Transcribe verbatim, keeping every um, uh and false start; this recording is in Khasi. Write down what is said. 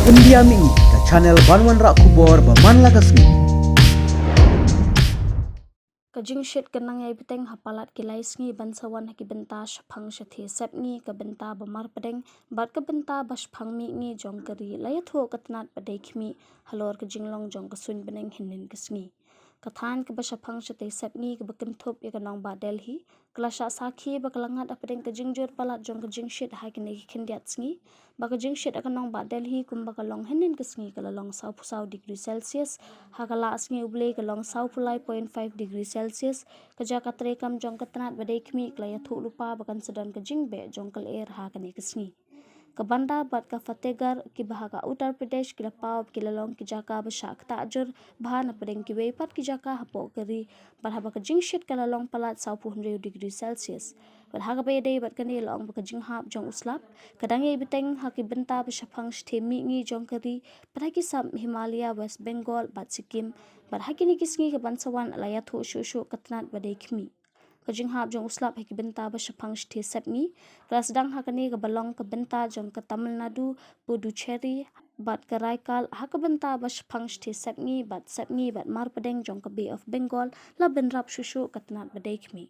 India Mihngi, ka channel ban wanrah khubor ba man la ka sngi. Ka jingshit ka nang ïai bteng ha palat ki lai sngi ban sa wan ha ki bynta shaphang shathie sepngi, ka bynta ba marpdeng bad ka bynta ba shaphang mihngi jong ka ri la ïathuh ka tnat ba dei khmih halor ka jinglong jong ka suiñ bneng hynnin ka sngi. Ka thaiñ kaba shaphang shathie sepngi kaba kynthup ïa ka nongbah Delhi ka la shah sakhi ba ka la ngat hapdeng ka jingjur palat jong ka jingshit ha kine ki khyndiat sngi, ba ka jingshit ha ka nongbah Delhi kumba ka long hynnin ka sngi ka la long sawphew saw degree Celsius, ha ka la sngi U Blei ka long sawphew lai point five degree Celsius. Ka jaka treikam jong ka tnat ba dei khmih ka la ïathuh lypa ba kan sa don ka jingbeh jong ka lyer ha kane ka sngi. Ka Banda bad ka Fatehgarh kiba ha ka Uttar Pradesh ki la paw ba ki la long ki jaka ba shah ktah jur bha napdeng kiwei pat ki jaka hapoh ka ri, bad haba ka jingshit ka la long palat sawphew hynriew degree Celsius. Bad ha kaba ïadei bad kane la ong ba ka jinghap jong u slap ka dang ïai bteng ha ki bynta ba shaphang shathie mihngi jong ka ri, bad ha ki sap Himalaya, West Bengal bad Sikkim, bad ha kine ki sngi kaban sa wan la ïathuh shuh shuh ka tnat ba dei khmih. Ka jinghap jong u slap ha ki bynta ba shaphang shathie sepngi ka la sdang ha kane kaba long ka bynta jong ka Tamil Nadu, Puducherry bad Karaikal, ha ka bynta ba shaphang shathie sepngi bad sepngi bad marpdeng jong ka Bay of Bengal la bynrap shuh shuh ka tnat ba dei khmih.